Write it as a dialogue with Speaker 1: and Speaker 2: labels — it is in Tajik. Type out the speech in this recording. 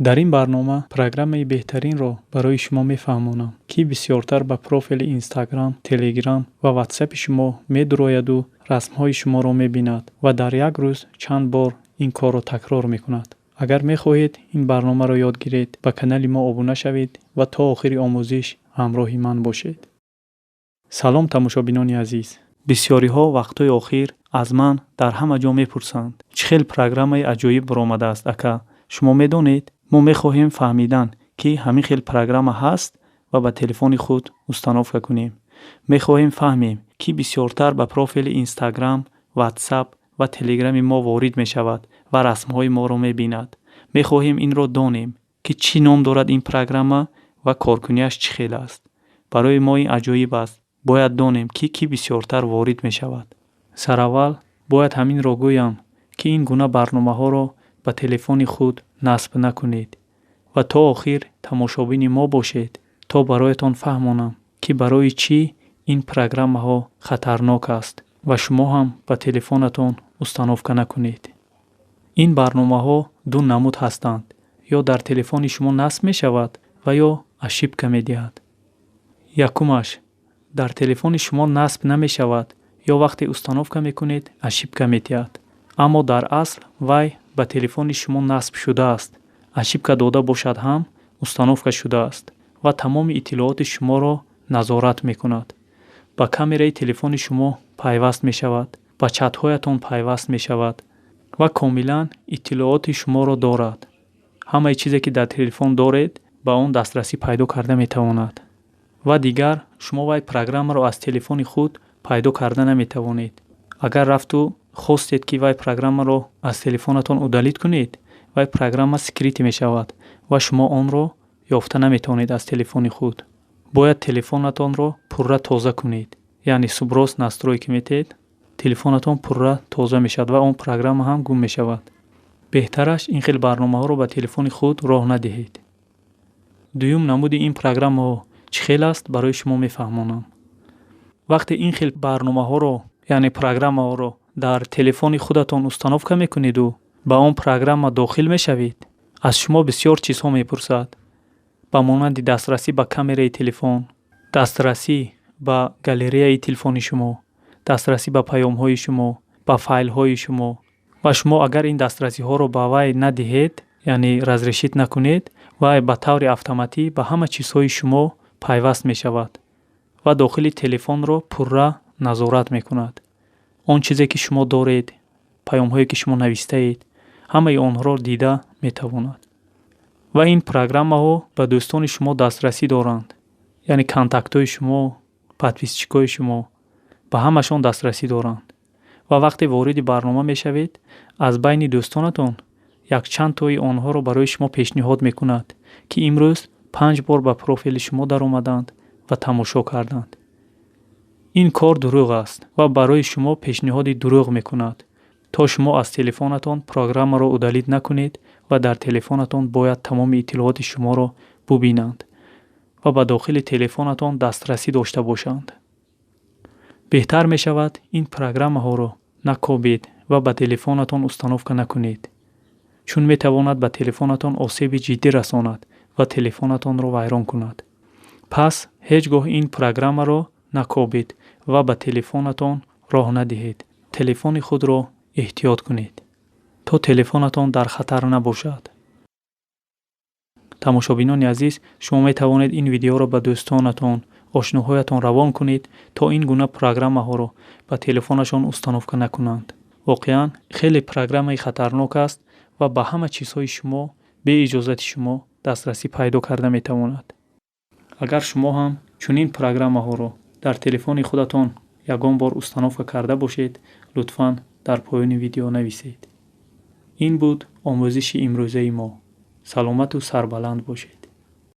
Speaker 1: Дар ин барнома программаи беҳтаринро барои шумо мефаҳмонам, ки бисёртар ба профили Инстаграм, Телеграм ва Ватсапи шумо медурояду расмҳои шуморо мебинад ва дар як рӯз чанд бор ин корро такрор мекунад. Агар мехоҳед ин барномаро ёд гиред, ба канали мо обуна шавед ва то охири омӯзиш ҳамроҳи ман бошед. Салом, тамошобинони азиз! Бисёриҳо вақтҳои охир аз ман дар ҳама ҷо мепурсанд: чӣ хел программаи аҷоиб баромадааст, ака, шумо медонед? Мо мехоҳем фаҳмидан, ки ҳамин хел программа ҳаст ва ба телефони худ установка кунем. Мехоҳем фаҳмем, ки бисёртар ба профили Инстаграм, Ватсап ва Телеграми мо ворид мешавад ва расмҳои моро мебинад. Мехоҳем инро донем, ки чӣ ном дорад ин программа ва коркунияш чӣ хел аст. Барои мо ин аҷоиб аст. Бояд донем, ки кӣ бисёртар ворид мешавад. Сараввал бояд ҳаминро гӯям, ки ин гуна барномаҳоро ба телефони худ насб накунед ва то охир тамошобини мо бошед, то бароятон фаҳмонам, ки барои чӣ ин программаҳо хатарнок аст ва шумо ҳам ба телефонатон установка накунед. Ин барномаҳо ду намуд ҳастанд: ё дар телефони шумо насб мешавад ва ё ошибка медиҳад. Якумаш дар телефони шумо насб намешавад ё вақте установка мекунед, ошибка медиҳад, аммо дар асл вай ба телефони шумо насб шудааст. Ошибка дода бошад ҳам, установка шудааст ва тамоми иттилооти шуморо назорат мекунад, ба камераи телефони шумо пайваст мешавад, ба чатҳоятон пайваст мешавад ва комилан иттилооти шуморо дорад. Ҳамаи чизе, ки дар телефон доред, ба он дастрасӣ пайдо карда метавонад. Ва дигар шумо вай программаро аз телефони худ пайдо карда наметавонед. Агар рафту хостед, ки вай программаро аз телефонатон удалить кунед, вай программа скрытый мешавад ва шумо онро ёфта наметавонед аз телефони худ. Бояд телефонатонро пурра тоза кунед, яъне сброс настройки метиҳед, телефонатон пурра тоза мешавад ва он программа ҳам гум мешавад. Беҳтараш ин хел барномаҳоро ба телефони худ роҳ надиҳед. Дуюм намуди ин программаҳо чӣ хел аст, барои шумо мефаҳмонам. Вақте ин хел барномаҳоро, яъне программаҳоро дар телефони худатон установка мекунеду ба он программа дохил мешавед, аз шумо бисёр чизҳо мепурсад, ба монанди дастрасӣ ба камераи телефон, дастрасӣ ба галереяи телефони шумо, дастрасӣ ба паёмҳои шумо, ба файлҳои шумо. Ва шумо агар ин дастрасиҳоро ба вай надиҳед, яъне разрешить накунед, вай ба таври автоматӣ ба ҳама чизҳои шумо пайваст мешавад ва дохили телефонро пурра назорат мекунад. Он чизе, ки шумо доред, паёмҳое, ки шумо навистаед, ҳамаи онҳоро дида метавонад. Ва ин программаҳо ба дӯстони шумо дастрасӣ доранд, яъне контактҳои шумо, подписчикҳои шумо, ба ҳамашон дастрасӣ доранд. Ва вақте вориди барнома мешавед, аз байни дӯстонатон якчанд тои онҳоро барои шумо пешниҳод мекунад, ки имрӯз панҷ бор ба профили шумо даромаданд ва тамошо карданд. Ин кор дурӯғ аст ва барои шумо пешниҳоди дурӯғ мекунад, то шумо аз телефонатон программаро удалить накунед ва дар телефонатон бояд тамоми иттилооти шуморо бубинанд ва ба дохили телефонатон дастрасӣ дошта бошанд. Беҳтар мешавад ин программаҳоро накобед ва ба телефонатон установка накунед, чун метавонад ба телефонатон осеби ҷиддӣ расонад ва телефонатонро вайрон кунад. Пас ҳеҷ гоҳ ин программаро накобед ва ба телефонатон роҳ надиҳед. Телефони худро эҳтиёт кунед, то телефонатон дар хатар набошад. Тамошобинони азиз, шумо метавонед ин видеоро ба дӯстонатон, ошноҳоятон равон кунед, то ин гуна программаҳоро ба телефонашон установка накунанд. Воқеан, хеле программаи хатарнок аст ва ба ҳама чизҳои шумо бе иҷозати шумо дастрасӣ пайдо карда метавонад. Агар шумо ҳам чунин программаҳоро дар телефони худатон ягон бор установка карда бошед, лутфан дар поёни видео нависед. Ин буд омӯзиши имрӯзаи мо. Саломату сарбаланд бошед.